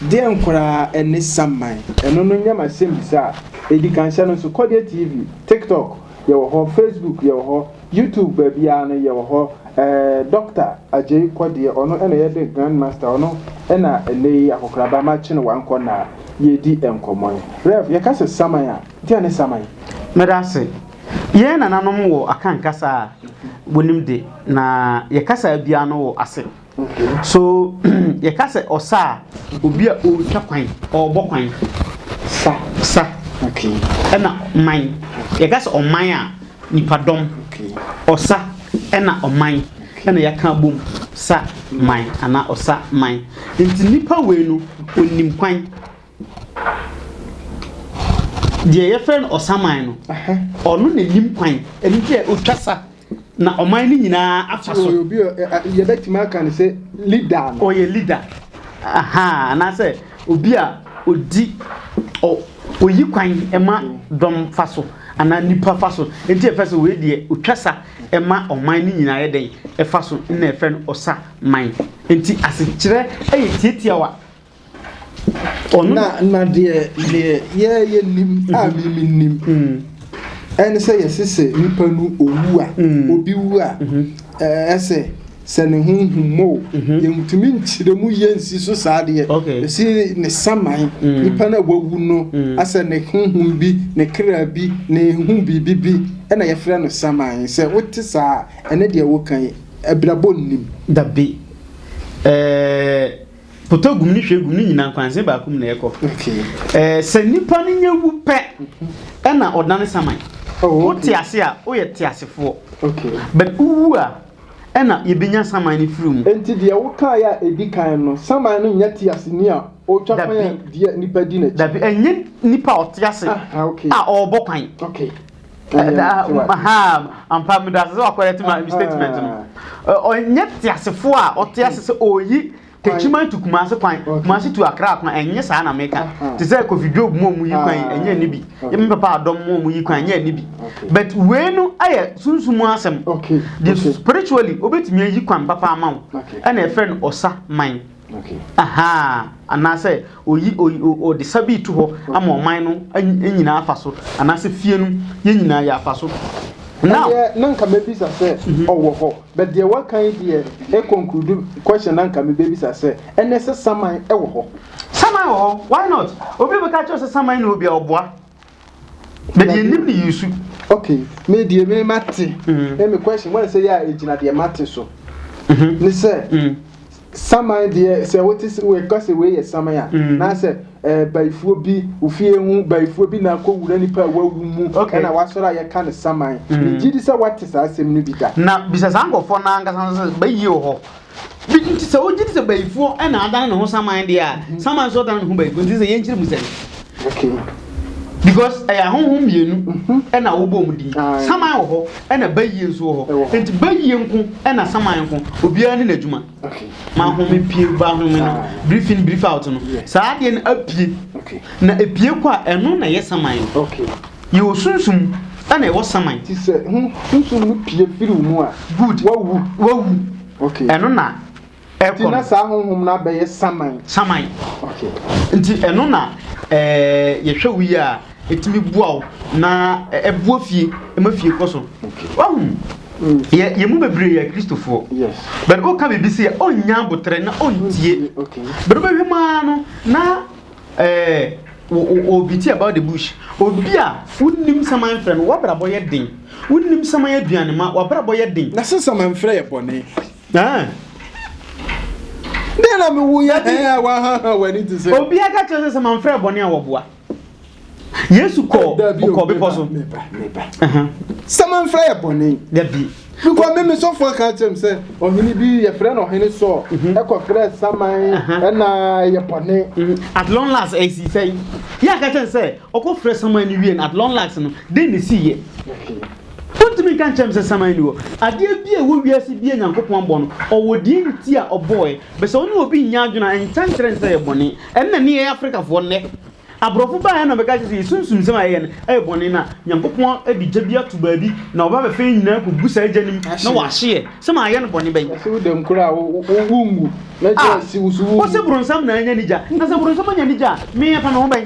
Deɛn koraa ne saman? Ɛno no nyɛ m'asɛmmisa a ɛdi kan. Hyɛ no nso, Kɔdeɛ TV, TikTok, yɛwɔ hɔ, Facebook, yɛwɔ hɔ, YouTube, baabiara no yɛwɔ hɔ. Ɛɛ Dɔkta Agyei Kɔdeɛ, ɔno na ɛyɛ the Grand Master, ɔno na ɛnnɛ yi akɔkoraba makye no wankɔ na yɛredi nkɔmmɔ yi. Rev, yɛka sɛ saman a, deɛn ne saman? Meda ase. Yɛn nananom wɔ Akan kasa a wɔnim de, na yɛ kasa biara no wɔ ase. So yɛka sɛ ɔsa a, obi a ɔretwa kwan, ɔrebɔ kwan. Sa. Sa. Okay. Ɛna man. Yɛka sɛ ɔman a, nipadɔm. Okay. Ɔsa ɛna ɔman ɛna yɛaka abom sa man anaa ɔsa man. Nti nipa wei no, ɔnim kwan. Deɛ yɛfrɛ no ɔsaman no, ɔno na nim kwan. Ɛno nti a ɔtwa sa na ɔman no nyinaa afa so. Ɔyɛ obi a yɛbɛtumi aka no sɛ leader no. Ɔyɛ leader. Aha, anaasɛ obi a ɔdi ɔyi kwan ma dɔm fa so anaa nipa fa so. Nti yɛfrɛ sɛ wei deɛ ɔtwa sa ma ɔman no nyinaa yɛ dɛn ɛfa so na yɛfrɛ no ɔsaman. Nti asekyerɛ yɛ tiatiawa. Na na deɛ deɛ yɛ yɛ nim a mhm. mi mi nim mm. ɛne sɛ yɛse sɛ nipa no owu a mm. obi wu a mhm. ɛsɛ sɛ ne honhom mu o mhm. yɛntumi nkyerɛ mu yɛ nsi so saa deɛ ɛsi ne saman mm. nipa no a wawu no asɛ ne honhom bi ne kra bi ne ho biribi bi ɛna yɛfrɛ no saman sɛ wote saa ɛne deɛ woka yi abrabɔ nnim dabi ɛɛ Potɔ gum ne hwɛ gum ne nyinaa nkwansen baako mu na ɛkɔ. Ɛɛ sɛ nipa no nya wu pɛ ɛna ɔdane saman. Oh, Wote ase a woyɛ teasefoɔ. But wowu a ɛna yɛbɛnya saman no firi mu. Enti deɛ wokaeɛ a ɛdi kan no, saman no nyɛ teaseni a ɔretwa kwan a deɛ nipa di n'akyi. Dabi, ɛnyɛ nipa a ɔte ase a ɔrebɔ kwan. Okay. Ampa meda ase sɛ wakɔrɛte ma statement no. Ɔnyɛ teasefoɔ a ɔte ase sɛ ɔyi Techiman to Kumasi kwan, Kumasi to Accra kwan, ɛnyɛ saa na meka. Te sɛ Kofi Job mu ɔmu yi kwan, ɛnyɛ ne bi. Yɛ me papa adɔm mu ɔmu yi kwan, ɛnyɛ ne bi. But wei no ayɛ sunsum asɛm. The spiritually, obetumi ayi kwan papa ama wo. Ɛna ɛfrɛ no ɔsa man. Ahaa, anaasɛ oyi oyi ɔde sa bi to hɔ ama ɔman no nyinaa afa so, anaasɛ fie no yɛn nyinaa yɛ afa so. Now, ɛdeɛ na nka mɛbisa sɛ mhm. ɔwɔ hɔ, but deɛ waka yi deɛ ɛconclude question na nka mebɛbisa sɛ ɛnɛ sɛ saman ɛwɔ hɔ. Saman wɔ hɔ, why not? Obi bɛka kyerɛ sɛ saman na obi a ɔboa. But deɛ nim ne yusu. Okay, me deɛ me mate. Mm. Me question wɔn sɛ yɛ a egyina deɛ mate so. Mm-hmm. Ne sɛ. Mm. Saman deɛ sɛ wote sɛ wɔka sɛ wei yɛ saman a mm. na sɛ ɛɛ bayifoɔ bi ofie ho bayifoɔ bi na akɔ wura nipa a wawu mu ɛna wasɔrɔ a yɛka ne saman. Mm. Me gyi di sɛ wate saa asɛm no bi da. Na bisa saa nkurɔfoɔ no ankasa nso sɛ bayie wɔ hɔ. Bi nti sɛ wogye di sɛ bayifoɔ na adane ne ho saman deɛ a, mhm. saman nso adane ne ho bayifoɔ nti sɛ yɛnkyerɛ mu sɛn. Okay. Because ɛyɛ ahonhom mmienu mhm. ɛna wobɔ mu din. Saman wɔ hɔ ɛna bayie nso wɔ hɔ. Nti bayie nko ɛna saman nko obiara ne n'adwuma. Ma home pie ba home no brief in brief out no. Saa adeɛ no apue. Na epie kɔ a ɛno na ɛyɛ saman no. Yɛwɔ sunsum ɛna ɛwɔ saman. Ti sɛ ho sunsum no pie firi wo mu a. Good. Wawu. Wawu. Okay. Ɛno na ɛkɔ no. Nti na saa honhom no abɛyɛ saman. Saman. Okay. Nti ɛno na ɛɛ yɛhwɛ wo yi a ɛtumi boa wo na ɛboa fie ɛma fie kɔ so. Okay. Wahu. Mm. Yɛ yɛ mu bebree yɛ Kristofoɔ. Yes. But woka biribi sɛ ɔnnya abotrɛ na ɔntie. Okay. But wobɛhwɛ mu ara no na Ɛɛ, obi about the bush. Obi a wonnim saman frɛ no, w'abrabɔ yɛ den. Wonnim saman aduane ma, w'abrabɔ yɛ den. Na sɛ saman frɛ yɛ bɔne. Ah. Dɛn na mewo yɛ hɛn a wahaha w'ani te sɛ. Obi aka kyerɛ sɛ saman frɛ bɔne a wɔboa. Yesu kɔ ɔkɔ bepɔ so. Meba, meba. Saman frɛ yɛ bɔne. Dabi. Because me me sɔfo aka akyerɛ me sɛ ɔhene bi yɛfrɛ no ɔhene Saul ɛkɔ frɛ saman ɛna ɛyɛ bɔne. At long last ɛsi sɛn? Yɛ aka kyerɛ sɛ ɔkɔ frɛ saman no wie no at long last no dɛn na esi yɛ? Wontumi nka nkyerɛ me sɛ saman ni hɔ. Adeɛ bi a ɛwɔ wiase bi a Nyankopɔn abɔ no ɔwɔ deɛ nti a ɔbɔɔɛ. Bɛ sɛ wo ne obi nnya adwene a nka nkyerɛ no sɛ ɛyɛ bɔne. Ɛno na ɛne yɛn Afrikafoɔ nnɛ. Aborɔfo baeɛ na wɔbɛka kyerɛ sɛ yɛ sunsum nsɛm a yɛyɛ no ɛyɛ bɔne na Nyankopɔn de gya bi ato baabi na ɔba bɛfa yɛn nyinaa kɔgu saa gya no mu na wahye yɛ. Sɛ mayɛ no bɔne bɛn? Ɛsɛ wo dɛm koraa a wo wo nwu na gya asi wo so wo nwu. Wose bronsam na anya ne gya na sɛ bronsam anya ne gya a me ɛfa me ho bɛn?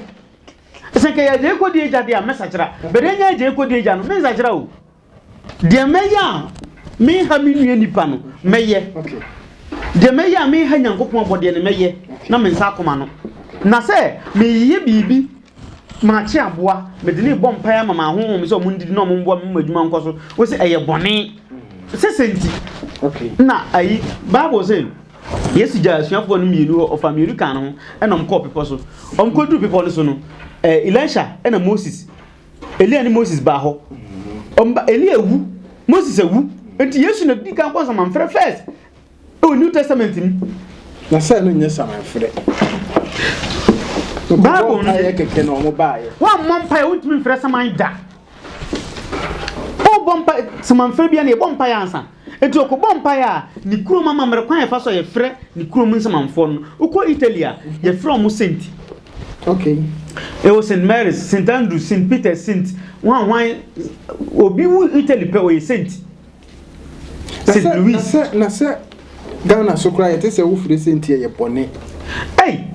Sɛ nka ɛyɛ agya ɛkɔdi agya deɛ a mɛsakyera but ɛnyɛ agya ɛkɔdi agya no mensakyera o. Deɛ mɛyɛ a menha me nua nipa no, mɛyɛ. Deɛ mɛyɛ a menha Nyankopɔn abɔdeɛ no, mɛyɛ, na me nsa akoma no. Na sɛ meyɛ biribi, makye aboa, mede no rebɔ mpaeɛ ama m'ahonhom sɛ wɔn ndidi na wɔn mmoa me ma adwuma nkɔ so, wose ɛyɛ bɔne. Sɛ sɛ nti, na ayi, Bible se, Yesu gyaa asuafoɔ no mmienu hɔ, ɔfaa mmienu kaa ne ho, ɛna wɔn kɔɔ bepɔ so. Wɔn kɔduru bepɔ no so no, eh, Elisha ɛna Moses Elia ne Moses baa hɔ. Ɔmba Elia ewu, Moses ewu. Nti Yesu na di kan kɔ samanfrɛ first ɛwɔ New Testament mu. Na sɛ no nyɛ samanfrɛ. Bible no yɛ kɛkɛ na ɔmo baayɛ. Wammɔ mpaeɛ wontumi mfrɛ saman da. Wobɔ mpa samanfrɛ bia na yɛbɔ mpaeɛ ansa. Enti ɔkɔbɔ mpaeɛ a, ne kurom amammerɛ kwan a yɛfa so a yɛfrɛ ne kurom nsamanfoɔ no, wokɔ Italy a, yɛfrɛ wɔn saint. Okay. Ɛwɔ St. Mary's, St. Andrews, St. Peter's, St. Hwan hwan, obi wu Italy pɛ ɔyɛ saint. St. Louis. Na sɛ, na sɛ Ghana so koraa yɛte sɛ wofrɛ saint yɛ bɔne. Ei!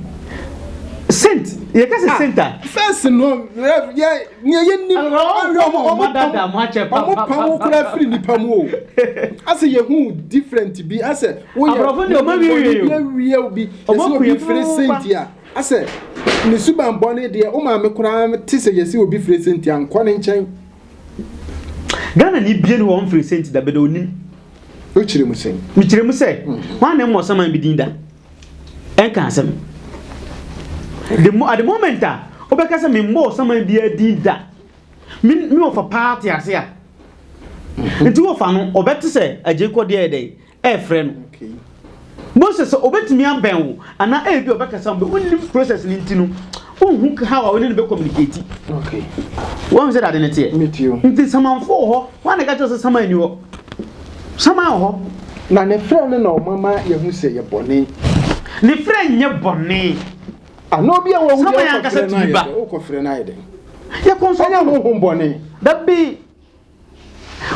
Saint, yɛka sɛ saint a. First no, yɛ nea yɛnim ɔmo dada mo akyɛ pa ɔmo pam wo koraa firi nipa mu o. Asɛ yɛhu different bi asɛ woyɛ aborɔfo deɛ ɔmo awie wie awie bi yɛsɛ obi firi saint a asɛ ne suban bɔne deɛ wo maame koraa te sɛ yɛsɛ obi firi saint a nkɔ ne nkyɛn. Ghana ni bie ni hɔ ɔmfiri saint da bɛdɛ onim. Wokyerɛ mu sɛn? Mekyerɛ mu sɛ, hwan na ɛmmɔ saman bi din da? Ɛnka asɛm. The mo at the moment a wobɛka sɛ memmɔɔ saman biara din da, me me wɔfa paa te ase a, nti wɔfa no ɔbɛte sɛ agyei kɔdeɛ yɛ dɛn ɛɛfrɛ no. Mose sɛ obetumi abɛn wo anaa ebi ɔbɛkasa wo bɛ wonnim process no nti no wonhu how a wo ne no bɛ communicate. Okay. Wɔn sɛ dade ne teɛ. Nti samanfo wɔ hɔ. Wɔn na ɛka kyerɛ sɛ saman ni hɔ. Saman wɔ hɔ. Na ne frɛ no na ɔma ma yɛhu sɛ yɛ bɔne. Ne frɛ nyɛ bɔne. Ana obi a wawu deɛ wokɔfrɛ no ayɛ dɛn? Wokɔfrɛ no ayɛ dɛn? Yɛ kɔnsɔn. Ɛnyɛ honhom bɔne. Dabi.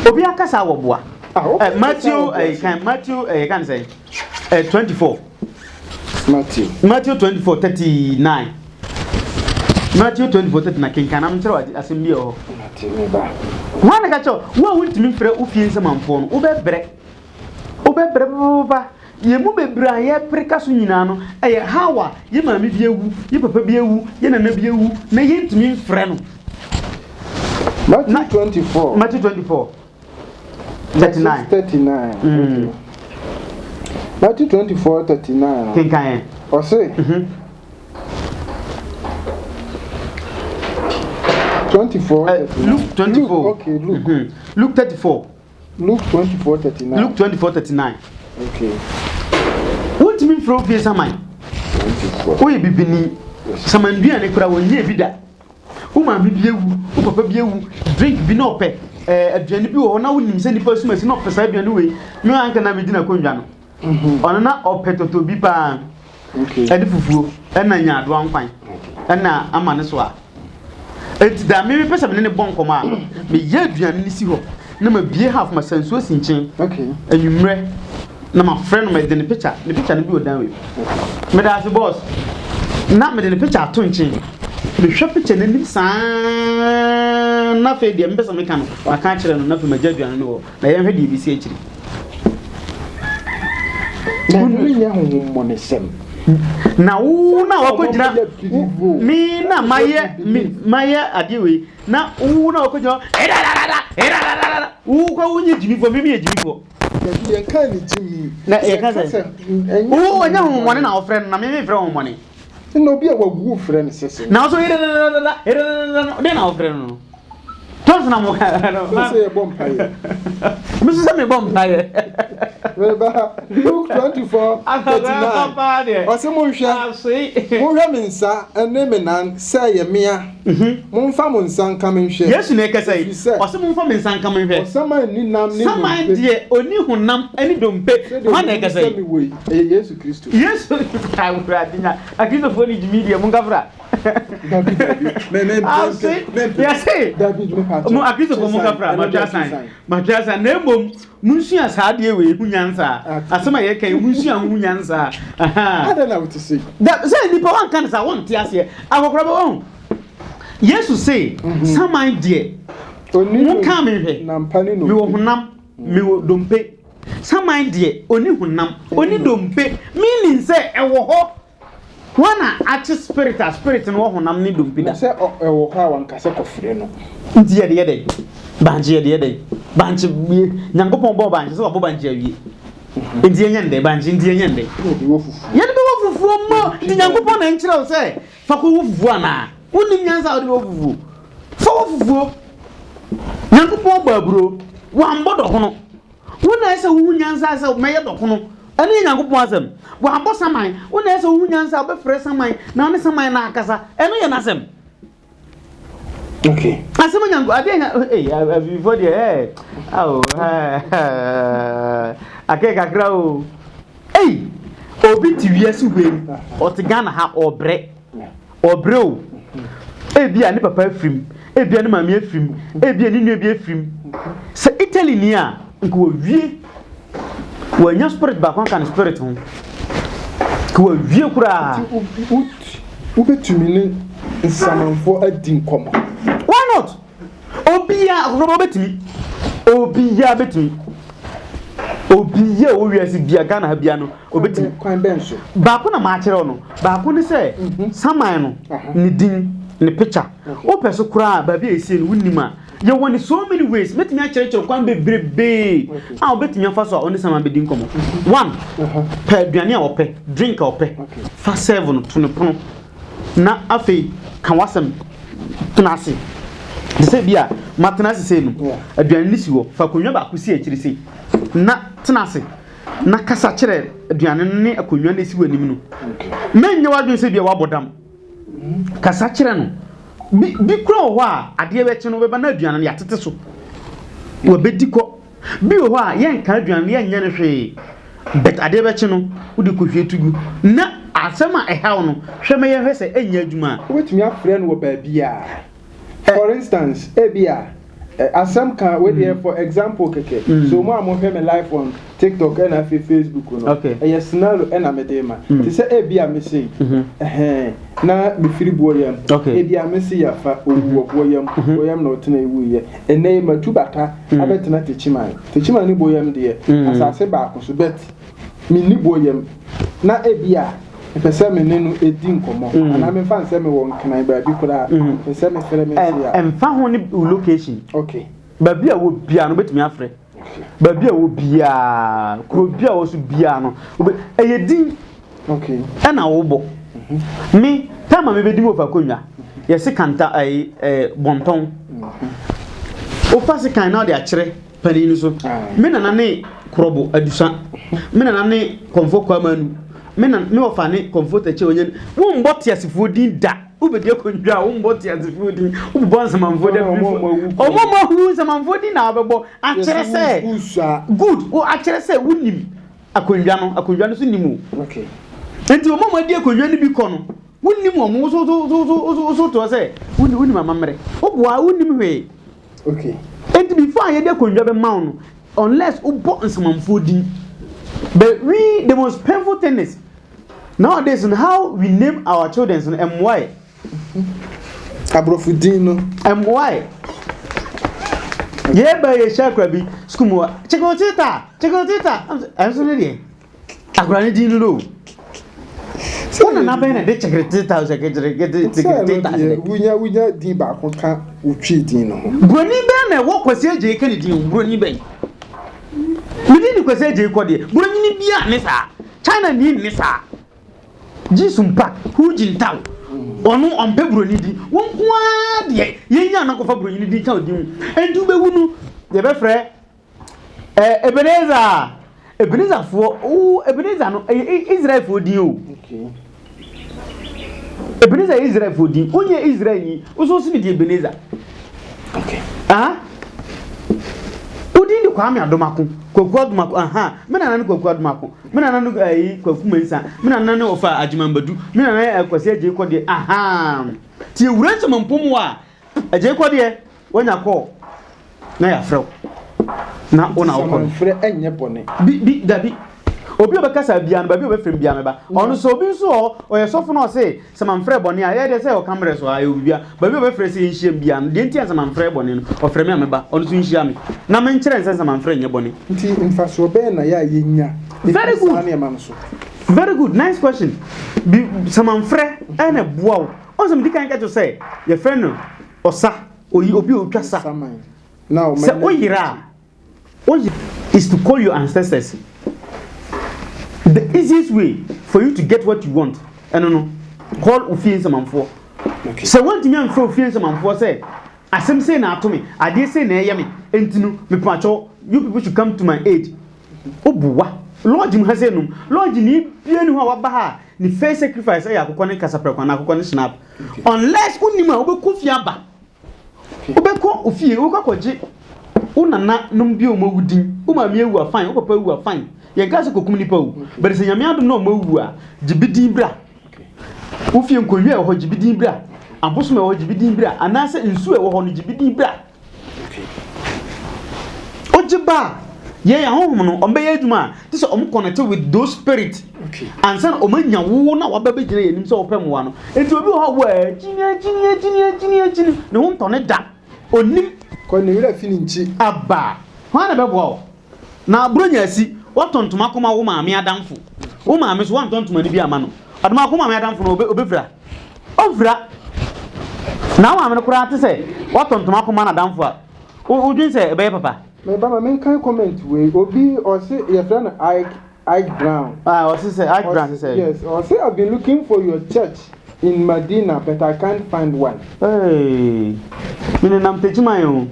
Obi akasa wɔ boa. Ah, Matthew eh, kan Matthew eh, kan sɛ eh, 24. Matthew. Matthew 24 39. Matthew 24 39 kenkan na mekyerɛ asɛm bi wɔ hɔ. Matthew me ba. Wɔn na ka kyerɛ wo a wontumi mfrɛ wo fie nsɛmanfoɔ no wobɛbrɛ. Wobɛbrɛ papapapa. Yɛn mu bebree a yɛpere ka so nyinaa no, ɛyɛ how a yɛn maame bi awu, yɛn papa bi awu, yɛn nana bi awu, na yɛntumi mfrɛ no. Matthew 24. Matthew 24. 39. 39. Mm. Okay. Matthew 24, 39. Kenkan yɛn. Ɔse. Mm -hmm. 24, 39. Luke 24. Luke, okay, Luke. Mm -hmm. Luke 34. Luke 24 39. Luke 24 39. Okay. Wontumi mfrɛ wo fie saman. Woyɛ bibini. Saman duane kura wɔnyɛ bi da. Wo maame bi awu, wo papa bi awu, drink bi na ɔpɛ. Eh, aduane bi wɔ hɔ na wonim sɛ nipa sum asi na ɔpɛ saa aduane wei. Me anka na megyina akonnwa no. Ɔno na ɔpɛ tɔtɔ bi paa. Ɛne fufuo ɛna nyaadoa nkwan ɛna ama ne so a. Enti da me mepɛ sɛ me ne ne bɔ nkɔmmɔ a, meyɛ aduane no si hɔ na mabie half masa nsuo si nkyɛn. Anwummerɛ na mafrɛ no mede ne picture ne picture no bi wɔ dan wei. Meda ase boss. Na mede ne picture ato nkyɛn. Mehwɛ picture no anim saa na afei deɛ mepɛ sɛ meka no maka akyerɛ no na afei magya aduane no wɔ Na yɛnhwɛ deɛ ɛbɛsi akyiri. Na ɛno nyɛ honhommɔnesɛm. Na wo na wakɔgyina me na mayɛ mayɛ adeɛ wei na wo na wakɔgyina hɔ wo kɔ wo nyɛ gyimifoɔ me meyɛ gyimifoɔ. Dabi yɛn kaa ne gyimi. Na yɛ ka sɛ wo ɔnyɛ honhommɔne na wɔfrɛ no na me mefrɛ honhommɔne. Na obi a wawu frɛ no sɛ sɛ. Na nso yedadadada yedadadada den na wɔfrɛ no no. Tɔs na mo ka no. Sɛ sɛ yɛbɔ mpaeɛ. Me nso sɛ mebɔ mpaeɛ. Meba Luke 24 39. Ɔse monhwɛ monhwɛ me nsa ne me nan sɛ ɛyɛ mea. Momfa mo nsa nka me nhwɛ. Yesu na ɛkasa yi. Ɔse momfa me nsa nka me nhwɛ. Ɔsaman nni nam ne dompe. Saman deɛ ɔnni honam ne dompe. Sɛdeɛ Hwan na monim ɛkasa sɛ yi? mewɔ yi, ɛyɛ Yesu Kristo. Yesu Awurade nya Akristofoɔ ne gyimi deɛ monka fra. Dabi dabi. Mɛ mɛ Ase yɛse Dabi me pa mo akristofoɔ mo kafra matwa asan matwa asan na mmom monsua saa adeɛ wei ho nyansa asɛm a yɛka yi monsua ho nyansa. Adɛn na wote sei? Da sɛ nipa wanka no saa wonte aseɛ akɔkora bɛ wɔn Yesu se saman deɛ monka me nhwɛ mewɔ honam mewɔ dompe saman deɛ ɔni honam ɔni dompe meaning sɛ ɛwɔ hɔ. Hwan na akye spirit a spirit no wɔ honam ne dompe da? Na sɛ ɛwɔ hɔ a wanka sɛ kɔfrɛ no. Nti yɛde yɛ dɛn? Bankye yɛde yɛ dɛn? Bankye wie Nyankopɔn bɔɔ bankye sɛ wabɔ bankye awie. Nti yɛnyɛ no dɛn? Bankye nti yɛnyɛ no dɛn? Yɛde wɔ fufuo. Yɛde bɛwɔ fufuo mmɔ. Nti Nyankopɔn na nkyerɛ wo sɛ fa kɔ wɔ fufuo anaa? Wonnim nyansa a wode bɛwɔ fufuo. Fa wɔ fufuo. Nyankopɔn bɔ aburo, wambɔ dɔkono. Wo na ɛsɛ wohu nyansa sɛ mɛyɛ dɔkono. Ɛno yɛ Nyankopɔn asɛm. Wabɔ saman. Wo na ɛsɛ wohu nyansa a wobɛfrɛ saman na wo ne saman no akasa. Ɛno yɛ n'asɛm. Okay. Asɛm Nyanko adeɛ nya ee abibifoɔ deɛ ɛɛ awo ɛɛ akɛ kakra o. Ei obi te wiase wei ɔte Ghana ha ɔbrɛ. Ɔbrɛ o. Ebia ne papa afiri mu, ebia ne maame afiri mu, ebia ne nua bi afiri mu. Sɛ Italy ni a, nka wawie. Wanya spirit baako aka ne spirit ho. Nka wawie koraa. Nti wobɛtumi ne nsamanfoɔ adi nkɔmmɔ? Why not? Obiara akɔkɔba obetumi. Obiara betumi. Obiara wɔ wiase bia Ghana ha bia no obetumi. Kwan bɛn so? Baako na maakyerɛw no. Baako ne sɛ mhm. saman no ne din ne picture. Wopɛ so koraa baabi a esie no wonim a yɛwɔ ne so many ways. Mɛtumi akyerɛkyerɛ kwan bebrebee a wobɛtumi afa so a ɔne saman bɛdi nkɔmmɔ. Mhm. One, pɛ aduane a ɔpɛ, drink a ɔpɛ, fa serve no to ne pono. Na afei ka w'asɛm, tena ase. Te sɛ bi a matena ase sei no, aduane no si hɔ, fa akonnwa baako si akyiri sei, na tena ase na kasa kyerɛ aduane no ne akonnwa no esi w'anim no. Mɛnyɛ w'adwene sɛ bi a wabɔ dam. Kasa kyerɛ no. Bi bi kura wɔ hɔ a adeɛ bɛkye no bɛba na aduane no yɛatete so. Wɔbɛdi kɔ. Bi wɔ hɔ a yɛnka aduane no yɛnyɛ no hwee but adeɛ bɛkye no wode kɔhwie to gu na asɛm a ɛhaw no hwɛ ma yɛnhwɛ sɛ ɛnyɛ adwuma a. Wobɛtumi afrɛ no wɔ baabiara. For instance, ebia asɛm ka wei deɛ for example kɛkɛ. So mo a mohwɛ me live on TikTok ɛna afei Facebook no, ɛyɛ scenario ɛna mede rema. Te sɛ ebia me sei, ɛhɛn, na mefiri Buoyam, ebia me se Yafa, owu wɔ Buoyam, Buoyam na ɔtena ewuiɛ. Ɛnnɛ yi matu bata abɛtena Techiman. Techiman ne Boyam deɛ, asase baako so but menni Boyam. Na ebia mepɛ sɛ me ne no di nkɔmmɔ anaa memfa no sɛ mewɔ Nkran baabi koraa a, mepɛ sɛ mefrɛ me nse a. Ɛmfa ho ne wo location. Okay. Baabi a wɔ biara no wobɛtumi afrɛ. Baabi a wɔ biara, kuro bi a wɔ so biara no, ɛyɛ din. Okay. Ɛna wobɔ. Me, time a mebɛdi mu ɔfa akonnwa, yɛse kanta ɛyi ɛɛ bɔntɔn. Wofa sekan na ɔde akyerɛ panin no so. Me nana ne korɔbo adusa. Me nana ne kɔnfo kwamanu. Me na me wɔfa ne kɔnfo tɛkyɛ onye. Wombɔ teasefoɔ din da. Wobɛdi akonnwa a wombɔ teasefoɔ din. Wobobɔ nsamanfoɔ din. Ɔmo ɔmo ahu nsamanfoɔ din na wabɛbɔ akyerɛ sɛ good. Akyerɛ sɛ wonim. Akonnwa no, akonnwa no so nim o. Okay. Nti wɔn a wɔadi akonnwa no bi kɔ no, wonnim wɔn, woso so so so so so toɔ sɛ wonni wonim amammerɛ. Woboa wonnim hwee. Okay. Nti before a yɛde akonnwa bɛma wo no, unless wobɔ nsamanfoɔ din. But we, the most painful thing is, nowadays how we name our children no, ɛmmoa yɛ. Aborɔfo din no. Mmoa ɛ. Yɛba yɛhyia akora bi sukuu mu hɔ. Kyekoteta! Kyekoteta! Ɛnso ne deɛ. Akora ne din no no. Wo nana bɛn na de kyekreteta sɛ kyekreteta sɛ. Wunya wunya din baako ka wo twi din no ho. Broni bɛn na ɛwɔ Kwasi Agyei ka ne din ho? Broni bɛn? Me din de Kwasi Agyei kɔ deɛ. Broni bia ne saa. China ni ne saa. Ji-Sung Park, Hu Jintao, ɔno ɔmpɛ buroni din. Wo nko ara deɛ yɛnya no akɔfa buroni din ka wo din ho. Enti wobɛwu no, yɛbɛfrɛ eh, Ebenezer. Ebenezerfoɔ, wo Ebenezer no, ɛyɛ Israelfoɔ din o. Ebenezer yɛ Israelfoɔ din. Wonyɛ Israelni, wo nso wo se mede Ebenezer. Okay. Ah? Wo din de Kwame Adomako, Kwaku Adomako, aha, me nana ne Kwaku Adomako, me nana ne ɛyi Kwaku Mensah, me nana ne Ɔfa Agyeman Badu, me nana ne Kwasi Agyei Kɔdeɛ, aha. Nti yɛwura Nsamanpɔ mu a, Agyei Kɔdeɛ, Wanya kɔɔ na yɛafrɛ wo na wo na wokɔ no. Nti frɛ nyɛ bɔne. Bi bi dabi. Obi a ɔbɛka saa biara no baabi a ɔbɛfrɛ me biara mɛba. Ɔno sɛ obi nso wɔ hɔ ɔyɛ sɔfo na ɔse sɛ mamfrɛ bɔne a ɛyɛ dɛ sɛ ɔka mmerɛ so a ɛwɔ biribi a baabi a ɔbɛfrɛ sɛ yɛnhyiam biara no deɛ nti a sɛ mamfrɛ bɔne no ɔfrɛ me a mɛba ɔno nso nhyia me na menkyerɛ no sɛ sɛ mamfrɛ nyɛ bɔne. Nti mfasoɔ bɛn na yɛ a yɛnya Very ɛfiri saa good. nneɛma no so? Very good nice question. Bi sɛ mamfrɛ ɛna ɛboa wo. Ɔn sɛ medi kan ka kyerɛ wo sɛ yɛfrɛ no Ɔsa, oyi obi a otwa sa. Sɛ woyera a, woyera is to call your ancestors. The easiest way for you to get what you want, ɛno no, call ofie nsamanfoɔ. Sɛ woantumi amfrɛ ofie nsamanfoɔ sɛ asɛm sei na ato me, adeɛ sei na ɛyɛ me, enti no, mepakyɛw, you people should come to my aid. Woboa. Lodge mu ha sei nom, lodge ni biara ni hɔ a waba ha a ne first sacrifice ɛyɛ akokɔ ne kasaprɛko anaa akokɔ ne schnapp. Unless wonim a wobɛkɔ fie aba. Wobɛkɔ ofie, wobɛkɔ akɔgye wo nana nom bi a wɔn awu din. Wo maame awu a fine, wo papa awu a fine. Yɛnka sɛ kɔkum nipa o. But sɛ Nyame adom na wɔn awu a, gye bi din bra. Wo fie nkonnwa a ɛwɔ hɔ, gye bi din bra. Abosom a ɛwɔ hɔ, gye bi din bra. Anaasɛ nsuo a ɛwɔ hɔ no, gye bi din bra. Ogye ba a, yɛn ahonhom no, wɔn bɛyɛ adwuma a, te sɛ wɔn connect with those spirit. Ansa na wɔn anya wo na waba bɛgyina yɛn anim sɛ wɔpɛ mmoa no. Nti obi wɔ hɔ a wɔagyini agyini agyini agyini agyini, ne ho ntɔ ne da. Onim. Kɔ ne werɛ fi ne nkyi. Aba. Hwan na ɛbɛboa wo? Na Buronya asi, woatɔ ntoma akɔma wo maame adamfo. Wo maame nso, woantɔ ntoma no bi amma no. Adomako maame adamfo no, obɛfira? Ɔmfira. Na wo maame no koraa te sɛ woatɔ ntoma akɔma n'adamfo a, wodwen sɛ ɛbɛyɛ papa? Me ba ma menkan comment wei. Obi ɔse yɛfrɛ no Ike Ike Brown. Ah, ɔse sɛ Ike Brown se sɛ. Yes, ɔse I've been looking for your church in Madina but I can't find one. Hey, me nenam Techiman o.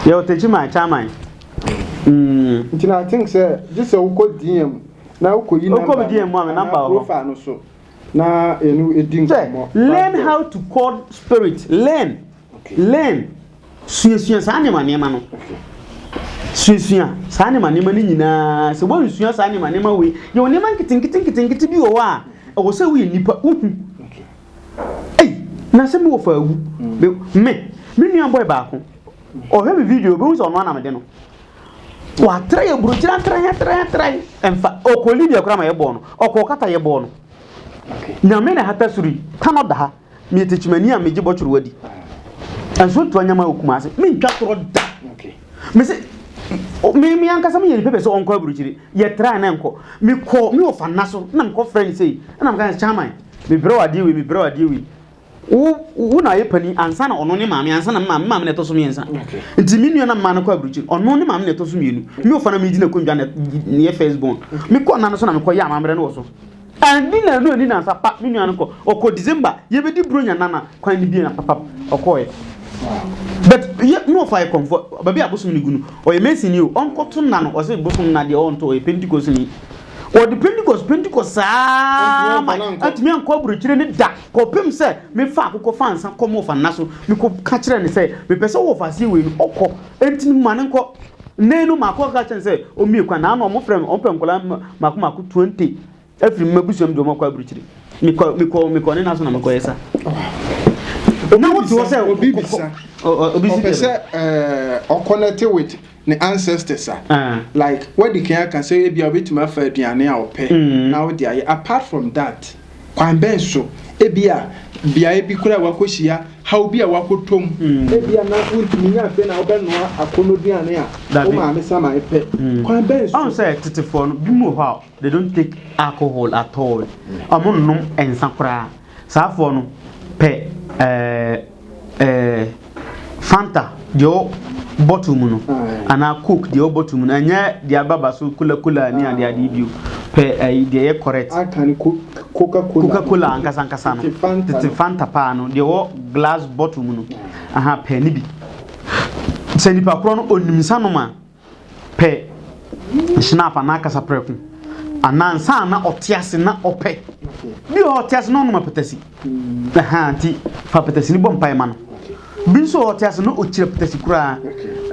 Yɛwɔ Techiman, Chairman. Mm. Nti na I think sɛ gye sɛ wokɔ DM na wokɔyi number no DM a, me number wɔ hɔ. Profile no so na yɛne ɛdi nkɔmmɔ. Learn how to call spirit. Learn. Okay. Learn. Suasua saa nneɛma nneɛma no. Suasua saa nneɛma nneɛma no nyinaa. Sɛ woansua saa nneɛma nneɛma wei, yɛwɔ nneɛma nketenkete nketenkete bi wɔ hɔ a ɛwɔ sɛ woyɛ nipa wohu. Ei, na sɛ mewɔ fa awu. Mm. Me, me nua boy baako. Ɔhwɛ me video, obehu sɛ ɔno ana mede no. Watra yɛ burokyiri atra atra atra ɛmfa ɔkɔ Libya koraa ma yɛbɔɔ no. Ɔkɔ Qatar yɛbɔɔ no. Nyame na hata soro yi, tanɔ da ha. Meyɛ tekyimani a megye bɔtworo adi. Nso ntoa nyama wɔ Kumase. Mentwa torɔ da. Mese me me ankasa meyɛ nipa pɛ sɛ ɔnkɔ aburokyiri. Yɛ try na nkɔ. Mekɔ me wɔfa nna so na mekɔ frɛ no sei. Ɛna meka sɛ chairman, mebrɛ wo adeɛ wei, mebrɛ wo adeɛ wei. Wo wo na ayɛ panin ansa na ɔno ne maame ansa na me maame me maame na ɛtɔ so mmiɛnsa. Nti me nua na mmaa no kɔ aburokyiri. Ɔno ne maame na ɛtɔ so mmienu. Me wɔfa na medi n'akonnwa na yɛ first born. Mekɔ nna no so na mekɔ yɛ amammerɛ no wɔ so. Anni nnanu anni nnansa pa me nua no kɔ ɔkɔ December yɛbɛdi bronya nana kwan no bie na papap ɔkɔɔɛ but yɛ na ɔfa yɛ kɔmfɔ baabi a bosom no gu no ɔyɛ mason ni o ɔnkɔto nna no ɔsɛ bosom nna deɛ ɔnto ɔyɛ Pentecost ni ɔde Pentecost Pentecost saa ma antumi ankɔ aburokyire ne da kɔpem sɛ mefa akokɔ fa nsa kɔ mo ɔfa nna so mekɔ ka kyerɛ ne sɛ mepɛ sɛ wɔfa aseɛ wei no ɔkɔ enti no ma ne nkɔ Nnɛ yi no mako ka kyerɛ no sɛ ɔmmue kwan. Naano ɔmo frɛ me, ɔmo pɛ nkwadaa mako mako 20 afiri m'abusua mu de ɔmo akɔ aburukyiri. Mekɔ mekɔ mekɔ ne nan so na mekɔ yɛ sa. Na wote hɔ sɛ obi bisa obi si ɔpɛ sɛ ɛɛ ɔconnect with ne ancestors a like wadi kan aka sɛ ebi a obetumi afa aduane a ɔpɛ mm. na ɔde ayɛ apart from that Kwan bɛn so? Ebia beae bi koraa a woakɔhyia haw bi a woakɔtɔ mu. Ebia na wuntumi nyɛ afei na wobɛnoa akɔnnɔduane a wo maame saman pɛ. Kwan bɛn so? Ɔhu sɛ tetefoɔ no, binom wɔ hɔ a they don't take alcohol at all. Wɔn nnom nsa koraa. Saa foɔ no pɛ ɛɛ. eh, Fanta deɛ ɔwɔ bottle mu no anaa Coke deɛ ɔwɔ bottle mu no ɛnyɛ deɛ ababa so kula kula ne adeɛ adeɛ bio pɛ ɛyi deɛ ɛyɛ correct. Aka ne Coca Cola. Coca Cola ankasa ankasa no tete Fanta paa no deɛ ɔwɔ glass bottle mu no aha pɛ ne bi sɛ nipa korɔ no onim nsa nom a. pɛ schnapp anaa kasaprɛko anaa nsa a na ɔte ase na ɔpɛ. Bi wɔ hɔ ɔte ase na ɔnom apɛtɛsi. Ɛha nti fa apɛtɛsi no bɔ mpae ma no. Bi nso wɔ hɔ ɔte ase na ɔkyiri apɛtɛsi koraa.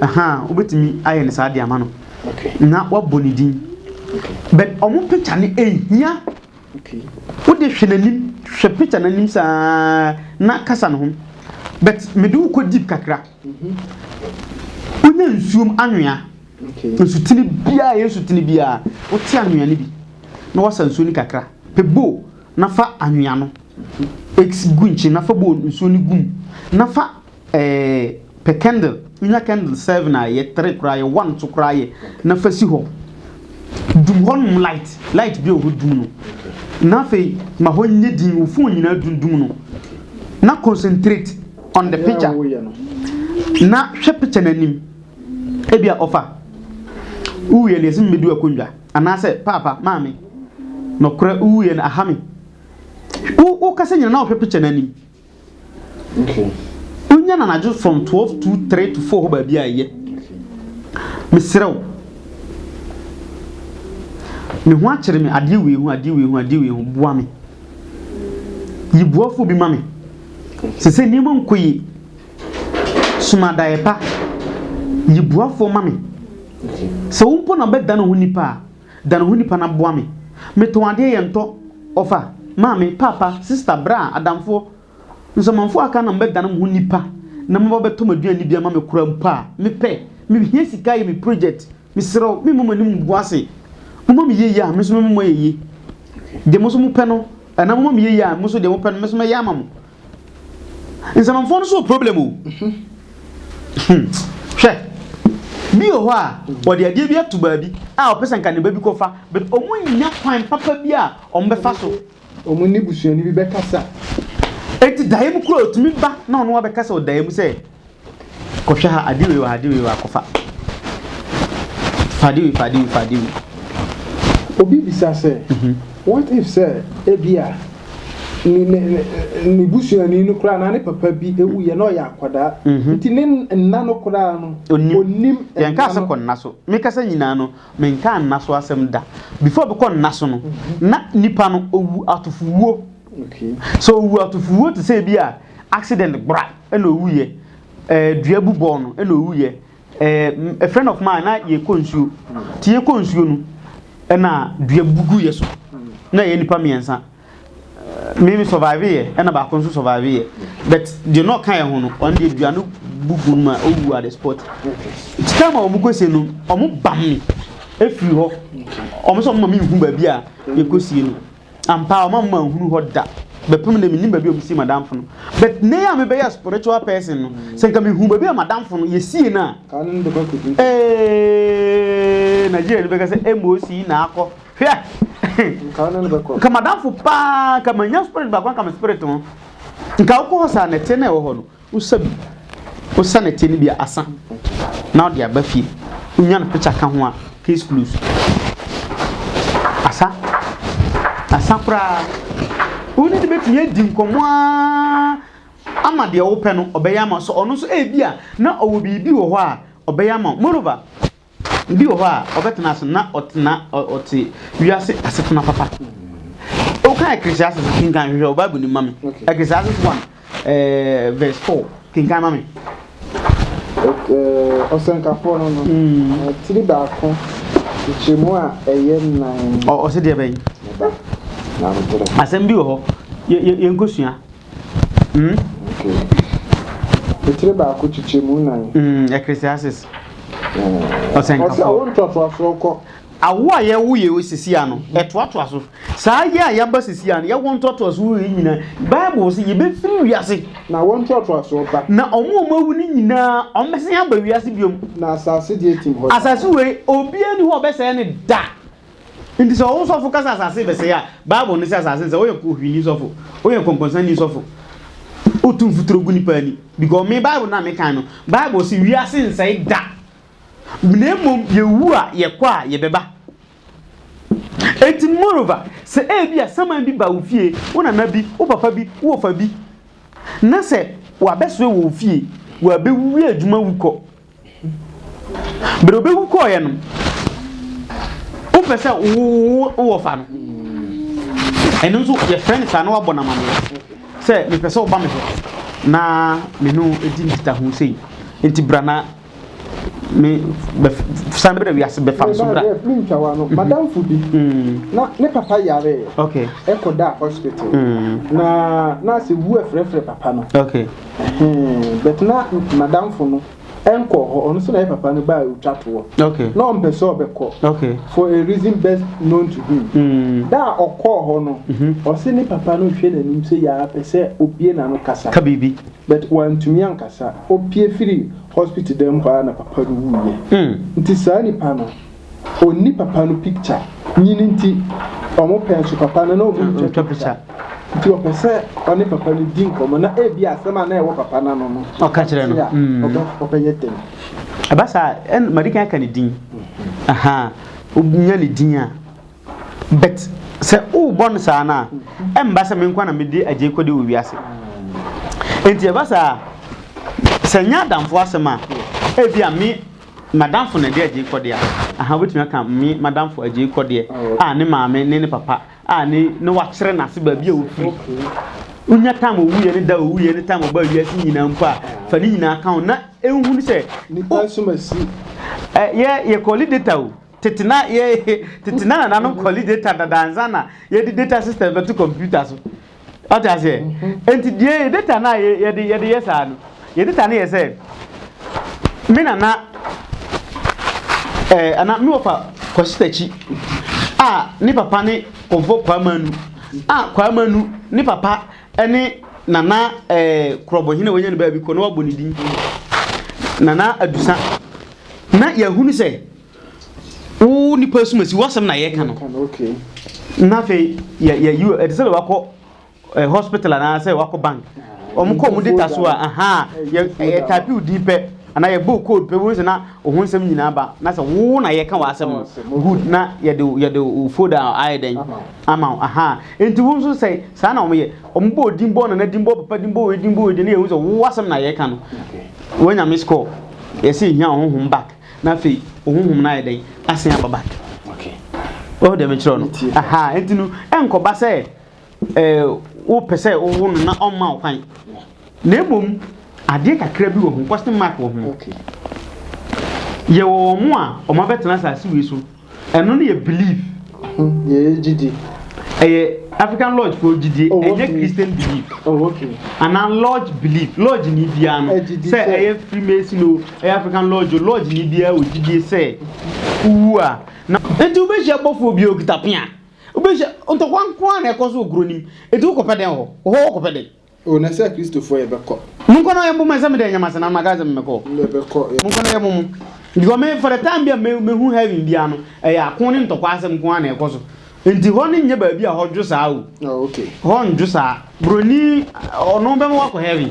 Ahaa, wobɛtumi ayɛ no saa de ama no. Na wabɔ ne din. But ɔmo picture no ɛnhia. Wode hwɛ n'anim, hwɛ picture n'anim saa na kasa ne ho. But mede wo kɔ deep kakra. Wonya nsuom anwea, nsutene biara, ɛyɛ nsutene biara, wote anwea no bi na wasa nsuo no kakra. Pɛ bowl na fa anwea no gu nkyen na fa bowl nsuo no gu mu na fa Ɛɛ pɛ candle, wonya candle seven a yɛ three koraa yɛ one nso koraa yɛ na fa si hɔ. Dum hɔnom light, light bi a wɔ hɔ dum no. Na afei ma hɔ nyɛ din, wo phone nyinaa dundum no. Na concentrate on the picture. Na hwɛ picture no anim. Ebia ɔfa, wowie no yɛsɛ mebɛdu akonnwa anaasɛ paapa, maame, nɔkorɛ wowie no aha me. Wo wokasa nyina na wohwɛ picture no anim. Wonya no anadwo from 12 to 3 to 4 hɔ baabi a ɛyɛ. Mesrɛ wo. Me ho akyere me adeɛ wei ho adeɛ wei ho adeɛ wei ho boa me. Yi boafoɔ bi ma me. Sɛ sɛ nneɛma nkɔ yie. Soma adaeɛ pa. Yi boafoɔ ma me. Sɛ wo mpo na wobɛdane ho nipa a, Dane ho nipa na boa me. Metɔn adeɛ yɛ ntɔ, ɔfa, maame, paapa, sista, bra, adamfoɔ, nsamanfoɔ a aka na mobɛdane mo ho nipa na moaba bɛtɔ m'aduane bi ama me koraa mpo a, mepɛ, mehia sika ayɛ me project, mesrɛ wo, memma mo anim ngu ase. Moma me yie a, me nso mɛma mo ayɛ yie. Deɛ mo nso mopɛ no, anaa moma me yie a, mo nso deɛ mopɛ no, me nso mɛyɛ ama mo. Nsamanfoɔ no nso wɔ problem o. Hwɛ, bi wɔ hɔ a, wɔde adeɛ bi ato baabi a ɔpɛ sɛ nka ne ba bi kɔfa, but wɔn nnya kwan papa bi a wɔn bɛfa so. Wɔn ne busuani bi bɛkasa. Eti daeɛ mu koraa otumi ba na ɔno abɛkasa wɔ daeɛ mu sɛ, Kɔhwɛ ha, ade wei wɔ ha, ade wei wɔ ha, kɔfa. Fa ade wei, fa ade wei, fa ade wei. Obi bisa sɛ, What if sɛ ebia ne ne ne ne busuani no koraa anaa ne papa bi wuiɛ na ɔyɛ akwadaa nti ne nna no koraa no Onim. onim Yɛnkaa nna sɛ no. kɔ nna so. Me kasa nyinaa no, menkaa nna so asɛm da. Before ɔbɛkɔ nna so no, na nipa no owu atofowuo. Okay. Sɛ owu atofowuo te sɛ ebi a accident gbra ɛna owuiɛ, ɛɛ dua bu bɔɔ no ɛna owuiɛ. Ɛɛ a friend of mine na yɛkɔ nsuo, nti yɛkɔ nsuo no ɛna dua bu gu yɛ so na yɛ nipa mmiɛnsa. Me me survive yɛ ɛna baako nso survive yɛ but deɛ na ɔka yɛ ho no ɔno deɛ dua no bu gu no ma owu at the spot. Nti time a wɔn kɔ sie no wɔn bam me efiri hɔ wɔn sɛ wɔn ma me nhu baabi a yɛkɔ sie no. Ampa ara ɔma mma nhunu hɔ da. Bɛpem nnɛ mennim baabi a wɔsie m'adamfo no. But nnɛ yi a mebɛyɛ spiritual person no, sɛ nka mehu baabi a m'adamfo no yɛsie no a, eeii Nigeria ni bɛka sɛ MOC na akɔ. Hwɛ! Nka m'adamfo paa, nka manya spirit baako aka me spirit ho. Nka wokɔ hɔ saa nɛteɛ no a ɛwɔ hɔ no, Wosa bi, wosa nɛteɛ no bi a asa na wode aba fie. Wonya no picture ka ho a, case close. Asa, asa koraa. Wo ne no bɛtumi adi nkɔmmɔ ara ama deɛ wopɛ no ɔbɛyɛ ama wo. Sɛ ɔno nso ebi a na ɔwɔ biribi wɔ hɔ a ɔbɛyɛ ama wo. Moreover, Bi wɔ hɔ a, ɔbɛtena ase na ɔtena ɔte wiase asetena papa. Woka Ecclesiastes kenkan hwehwɛ wɔ Bible no mu ma me. Ecclesiastes 1 eh, verse 4 kenkan ma me. Ɔsɛnkafoɔ no no, mm. tiri baako, nkyɛmu a ɛyɛ nan. Ɔsɛ deɛ bɛn? Asɛm bi wɔ hɔ, yɛnkɔsua. Hmm? Okay. Etire baako kyekyɛ mu nan. Hmm, Ecclesiastes. Ɔsɛnkafo. Ɔsɛ awo ntoatoasoɔ kɔ. Awo a yɛwo yɛ sisi ano, ɛtoatoa so. Saa yɛ a yɛaba sisi ano, yɛwɔ ntoatoasoɔ yɛ nyinaa. Bible sɛ yɛbɛfiri wiase. Na wɔn ntoatoasoɔ ba. Na wɔn a wɔawu no nyinaa, wɔbɛsan aba wiase biom. Na asase deɛ tim hɔ. Asase wei, obiara ni hɔ a ɔbɛsɛe no da. Nti sɛ wo sɔfo ka sɛ asase rebɛsɛe a, Bible no sɛ asase nsɛe. Woyɛ kohwini sɔfo, woyɛ nkɔnkɔnsani sɔfo, wotu mfuturo gu nipa ani. Because me Bible no a mekan no, Bible se wiase nsɛe da. Na mmom yɛwu a yɛkɔ a yɛbɛba. Enti moreover, sɛ ebi a saman bi ba wo fie, wo nana bi, wo papa bi, wo wɔfa bi, na sɛ wabɛsoɛ wɔ wo fie, wabɛwie adwuma wu kɔ, Bere a obewu kɔeɛ no, wopɛ sɛ wo wɔfa no. Ɛno nso yɛfrɛ no saa na wabɔ no amaneɛ sɛ mepɛ sɛ woba me hɔ na me ne wo di nkitaho sei. Nti bra na Me bɛ san bra wiase bɛfa me so bra. Me ntwa wa no madamfo bi na ne papa yaree okay ɛkɔ da hospital na na sɛ wu ɛfrɛfrɛ papa no okay but na madamfo no ɛnkɔ hɔ ɔno so na yɛ papa no baa otwa toɔ okay na ɔmpɛ sɛ ɔbɛkɔ okay for a reason best known to him da a ɔkɔɔ hɔ no ɔse ne papa no hwɛ n'anim sɛ yaa pɛ sɛ obie n'ano kasa ka biribi. But wantumi ankasa. Opie firi hospital dan mu hɔ ara na papa no wuiɛ. Nti saa nipa no, ɔnni papa no picture. Nyini nti, ɔmo pɛ nso papa no na ɔmo ntwa picture. Nti ɔpɛ sɛ ɔne papa no di nkɔmmɔ na ebia asɛm a na ɛwɔ papa no ano no, ɔka kyerɛ no. A, ɔbɛyɛ dɛn? Ɛba saa a, madi kan aka ne din. Ahaa, wonya ne din a. But sɛ wobɔ no saa no a, ɛmba sɛ me nko na mede agyei kɔde wɔ wiase. Enti ɛba saa a, sɛ nyɛ adamfo asɛm a, ebi a me madamfo na ɛde agyei kɔde a, aha wobɛtumi aka me madamfo agyei kɔdeɛ a ne maame ne ne papa a ne ne wakyerɛ n'ase baabi a ofiri. Wonya time owuiɛ ne da owuiɛ ne time ɔbaa wiase nyinaa mpo a, fa ne nyinaa ka ho na ehunu sɛ. Nipa nso ma si. Yɛ yɛ kɔli data o. Tete na yɛ tete na nananom kɔli data dada ansa na yɛde data system bɛto computer so. Ɔte aseɛ? Nti deɛ yɛ data no a yɛde yɛde yɛ saa no, yɛ data no yɛ sɛ me nana ɛɛ ana me wɔfa Kwasi Takyi a ne papa ne Kɔmfɔ Kwamanu a Kwamanu ne papa ne nana ɛɛ Korɔbɔhene a wanya ne baabi kɔ na wabɔ ne din Nana Adusa. Na yɛahunu sɛ wo nipa asumasi w'asɛm na yɛka no. Na afei yɛyi ɛte sɛ wakɔ eh, hospital anaasɛ wakɔ bank. Wɔn kɔ wɔn data so a aha yɛ yɛ type wo din pɛ anaa yɛbɔ wo code pɛ wɔn sɛ na wo ho nsɛm nyinaa ba na sɛ wo na yɛka w'asɛm no good na yɛde yɛde wo folder ayɛ dɛn ama wo aha nti wo nso sɛ saa na wɔn yɛ wɔn bɔ din bɔ nana din bɔ papa din bɔ wei din bɔ wei din na yɛhu sɛ wo asɛm na yɛka no. Wanya miss call. Yɛsɛ yɛhia wo honhom back na afei wo honhom no ayɛ dɛn asen aba back. Okay. Wahu deɛ mekyerɛ no? Aha, nti no ɛnkɔba sɛ eh, wopɛ sɛ wowo no na ɔmma wo kwan. Na mmom adeɛ kakra bi wɔ ho, question mark wɔ ho. Okay. Yɛwɔ wɔn a wɔn abɛtena asase wei so. Ɛno no yɛ belief. Yɛyɛ gyidie. Ɛyɛ African lodge foɔ gyidie, Oh, ɛnyɛ okay. Christian belief. Oh, okay. Anaa lodge belief. Lodge ni biara no, Ɛgyidi sɛ sɛ- ɛyɛ Freemason o, ɛyɛ African lodge o, lodge ni biara wɔ gyidie sɛ wowu a. Na nti wobɛhyia bɔfoɔ bi a ɔkita pea. Wobɛhyia ntɔkwa nko ara na ɛkɔ so wɔ kuro no mu. Nti wokɔpɛ dɛn wɔ hɔ? Wɔ hɔ wokɔpɛ dɛn? O na sɛ Kristofoɔ yɛbɛkɔ. Monkɔ na yɛmbo mo sɛ mede anyamase na maka sɛ mekɔ. Yɛbɛkɔ. Monkɔ na yɛmbo mo. Because me for the time bi a me mehu heaven bia no, ɛyɛ ako ne ntɔkwa asɛm nko ara na ɛkɔ so. Nti hɔ no nyɛ baabi a hɔ dwo saa o. Oh, okay. Hɔ ndwo saa. Broni ɔno bɛma wakɔ heaven.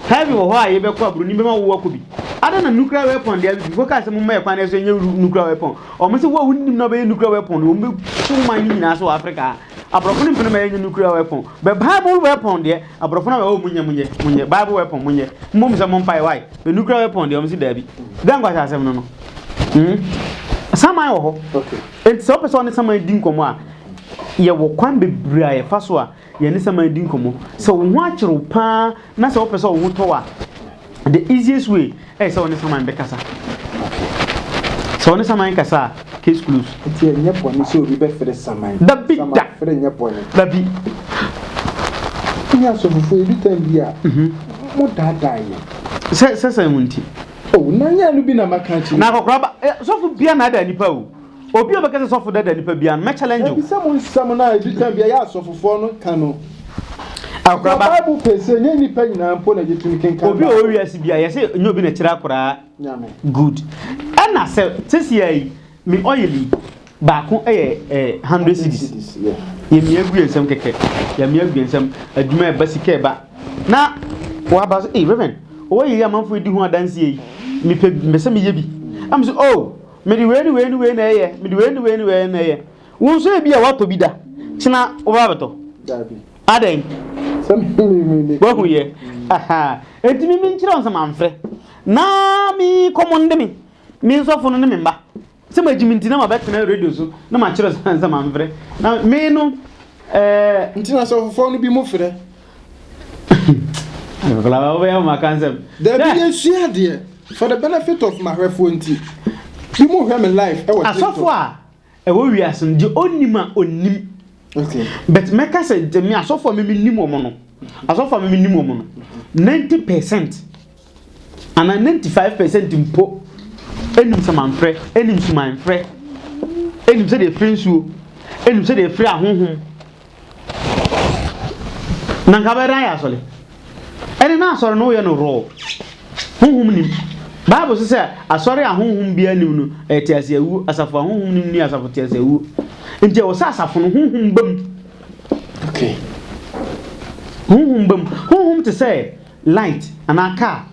Heaven wɔ hɔ a yɛbɛkɔ a broni bɛma wo wakɔ bi. Adɛn na nuclear weapon deɛ before kaa sɛ momma yɛ kwan na ɛso nyɛ nuclear weapon. Ɔmo sɛ wo a wonim na wobɛyɛ nuclear weapon no wɔn bɛkye wo man no nyinaa so wɔ Africa ha. Aborɔfo no mpene ma yɛnyɛ nuclear weapon but bible weapon deɛ aborɔfo no oh monyɛ monyɛ monyɛ bible weapon monyɛ mmom sɛ mo mpae why but nuclear weapon deɛ wɔn si daabi dɛn nkwasi asɛm no no hmm saman wɔ hɔ enti sɛ wopɛ sɛ ɔne saman di nkɔmmɔ a yɛwɔ kwan bebree a yɛfa so a yɛne saman di nkɔmmɔ sɛ wo ho akyerɛw paa na sɛ wopɛ sɛ wo ho tɔ wo a The easiest way ɛyɛ sɛ ɔne saman bɛkasa. Sɛ ɔne saman kasa a, case close. Nti ɛnyɛ bɔne sɛ obi bɛfrɛ saman. Dabi da. Saman frɛ nyɛ bɔne. Dabi. Ne asɔfofoɔ edu time bi a, mo daadaa yɛn. Sɛ sɛ sɛn mu nti. Oh, na nyɛ ɛno bi na maka akyerɛ. Na akɔkora ba, sɔfo bia na ada nipa o. Obi a ɔbɛka sɛ sɔfo dada nipa biara no, mɛ challenge wo. Ebisa mo nsɛm no a edu time bi a ɛyɛ asɔfofoɔ no ka no. Akoraba. Bible pɛ sɛ nyɛ nnipa nyinaa mpo na yɛtumi kenkan. Obi a ɔwɔ wiase bi a yɛsɛ nyɛ obi na kyerɛ akoraa. Nyame. Good. Ɛna sɛ sɛsi yi me oil yi baako yɛ eh, 100 cedis. Yɛmia gu yɛn nsam kɛkɛ. Yɛmia gu yɛn nsam. Adwuma ɛba sika ɛba. Na waba so, hey Reverend, ɔwɔ yɛ yi amanfoɔ di ho adanseɛ yi. Mepɛ mepɛ sɛ meyɛ bi. Am so oh Mede wei ne wei ne wei na ɛyɛ, mede wei ne wei ne wei na ɛyɛ. Wo nso ebi a woatɔ bi da, kyena wobɛba abɛtɔ. Dabi. Adɛn? Sɛ me me me me. Wahu yɛ. Aha. Enti me menkyerɛ wo sɛ mamfrɛ. Na me kɔmɔnde me, me nsɔfo no ne me mma. Sɛ magyi me nti na mabɛtena radio so na makyerɛ sɛ mamfrɛ. Na me no ɛɛ. Nti na asɔfofoɔ no bi mo frɛ. Akwadaa wobɛyɛ maka nsɛm. Dabi yɛsua adeɛ. For the benefit of m'ahwɛfoɔ nti, bi mo hwɛ me live ɛwɔ TikTok. Asɔfo a ɛwɔ wiase no, deɛ ɔnnim a ɔnnim. Okay. But mɛka sɛ deɛ me asɔfo a me menim wɔn no, asɔfo a me menim wɔn no, 90% anaa 95% mpo ɛnim samanfrɛ, ɛnim sumanfrɛ, ɛnim sɛdeɛ ɛfrɛ nsuo, ɛnim sɛdeɛ ɛfrɛ ahonhom. Na nka bɛyɛ dɛn ayɛ asɔre? Ɛne na asɔre no woyɛ no raw. Honhom nim. Bible sɛ sɛ asɔre a honhom biara nim no, ɛyɛ tease awuo. Asafo a honhom nim no yɛ asafo tease awuo. Nti ɛwɔ sɛ asafo no honhom ba mu. Okay. Honhom ba mu. Honhom te sɛ light anaa car.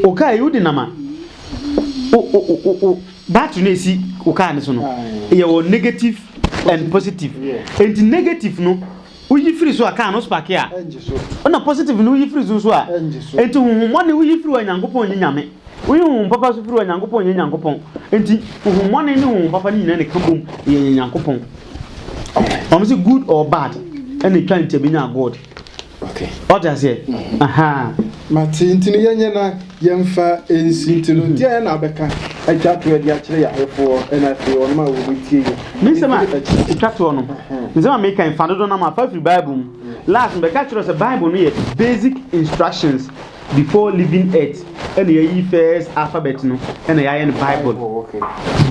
O car yi wode nam a, o o o o battery no esi o car no so no, yɛwɔ negative and positive. Nti negative no woyi firi so a car no spark a, ɛna positive no woyi firi so nso a, nti honhommɔne woyi firi hɔ a Nyankopɔn nyɛ Nyame. Woyi honhom papa so firi hɔ a Nyankopɔn nyɛ Nyankopɔn. Nti honhommɔne ne honhom papa no nyinaa na ɛka bom yɛ Nyankopɔn. Wɔn sɛ good or bad ɛna etwa nti ebenya God. Okay. Ɔte aseɛ? Ahaa. Mate, nti no yɛnyɛ na yɛmfa nsi nti no deɛ na abɛka atwa toɔ de akyerɛ yɛn ahwɛfoɔ ɛna afei wɔnom a wɔbɛtie yɛ. Me nsɛm a ɛtwa toɔ no, nsɛm a meka yi fa dodoɔ no ara ma fa firi Bible mu. Last mebɛka kyerɛ wo sɛ Bible no yɛ basic instructions before leaving earth ɛna yɛayi first alphabet no ɛna yɛayɛ no Bible.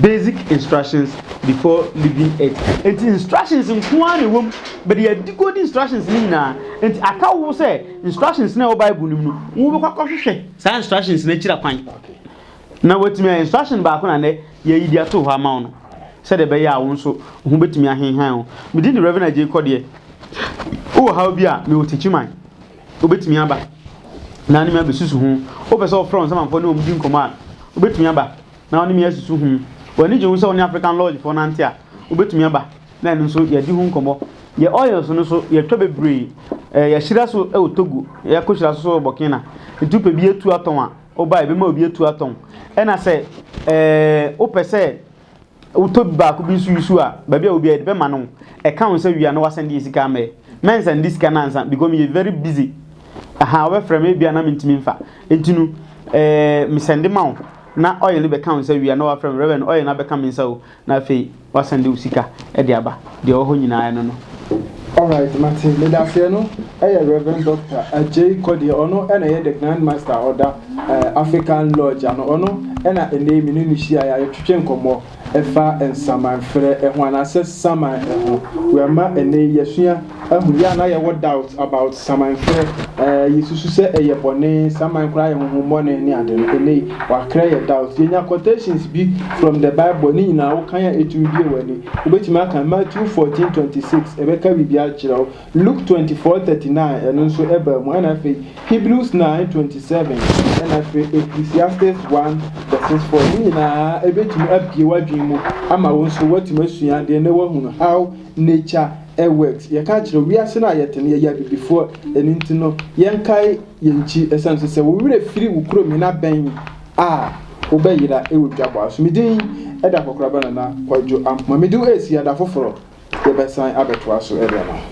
Basic instructions before leaving earth. Nti instructions nko ara na ɛwɔ mu. But yɛ decode instructions no nyinaa. Nti aka wo sɛ instructions no a ɛwɔ Bible no mu no, wobɛkɔ akɔhwehwɛ saa instructions no akyira kwan. Na watumi ayɛ instruction baako na nɛ yɛyi de ato hɔ ama wo no. Sɛdeɛ ɛbɛyɛ a wo nso wo ho bɛtumi ahenhan wo. Me din de Rev. Adjei Kɔdeɛ. Wowɔ haw bi a, mewɔ Techiman. Wobɛtumi aba na ne me abɛsusu ho. Wopɛ sɛ wofrɛ wo nsamanfoɔ ne wɔn di nkɔmmɔ a, wobɛtumi aba na wo ne me asusu ho. W'ani gye ho sɛ wo ne African Lodge foɔ nante a, wobɛtumi aba na ɛno nso yɛadi ho nkɔmmɔ. Yɛ oils no nso, yɛtwa bebree. Eh, yɛahyira so wɔ Togo, yɛakɔhyira so so wɔ Burkina. Nti wopɛ bi atu atɔn a, woba a, yɛbɛma obi atu atɔn. Ɛna sɛ eh, wopɛ sɛ wotɔ bi baako bi nso yusu a, baabi a obi a yɛde bɛma no, ɛka ho sɛ wia na wasɛnde yɛ sika ama yɛ. Mɛnsɛnde sika no ansa because meyɛ very busy. Aha, wobɛfrɛ me ebia na mentumi mfa. Nti no, eh, mesɛnde ma wo na oil no bɛka wo nsa wia na wafrɛ me, Reverend, oil no abɛka me nsa o. Na afei wasan de wo sika de aba. Deɛ ɛwɔ hɔ nyinaa ɛno no. Alright mate, medaseɛ no yɛ Rev Doctor Adjei Kɔdeɛ ɔno na ɛyɛ the Grand Master a ɔda African Lodge ano ɔno na ɛnɛ yi me ne no hyiaeɛ a yɛtwetwe nkɔmmɔ ɛfa nsamanfrɛ ho anaasɛ saman ho wɛma ɛnɛ yi yɛsua ahu yɛ a na yɛwɔ doubt about samanfrɛ ɛɛ yɛsusu sɛ ɛyɛ bɔne saman koraa yɛ honhommɔne ne ade no ɛnɛ yi wakrɛ yɛ doubt yɛnya quotations bi from the bible ne nyinaa wokan a ɛtumi bie w'ani wobɛtumi aka Matthew 14:26 ɛbɛka biribi akyerɛ wo Luke 24:39 ɛno nso ɛbaa mu ɛna afei Hebrews 9:27 ɛna afei Ecclesiastes 1 verses 4 ne nyinaa ɛbɛtumi abie w'adwene mu ama wo nso woatumi asua adeɛ na woahunu how nature works. Yɛka kyerɛ wiase no a yɛte no, yɛyɛ abibifoɔ, ɛno nti no, yɛnkae yɛn nkyi, ɛsiane sɛ sɛ wo werɛ firi wo kurom hena bɛn a, wobɛyera wɔ dwabɔ so. Me din da Akɔkoraba Nana Kwadwo Ampoma. Mede wo resi ada foforɔ, yɛbɛsan abɛtoa so de ama wo.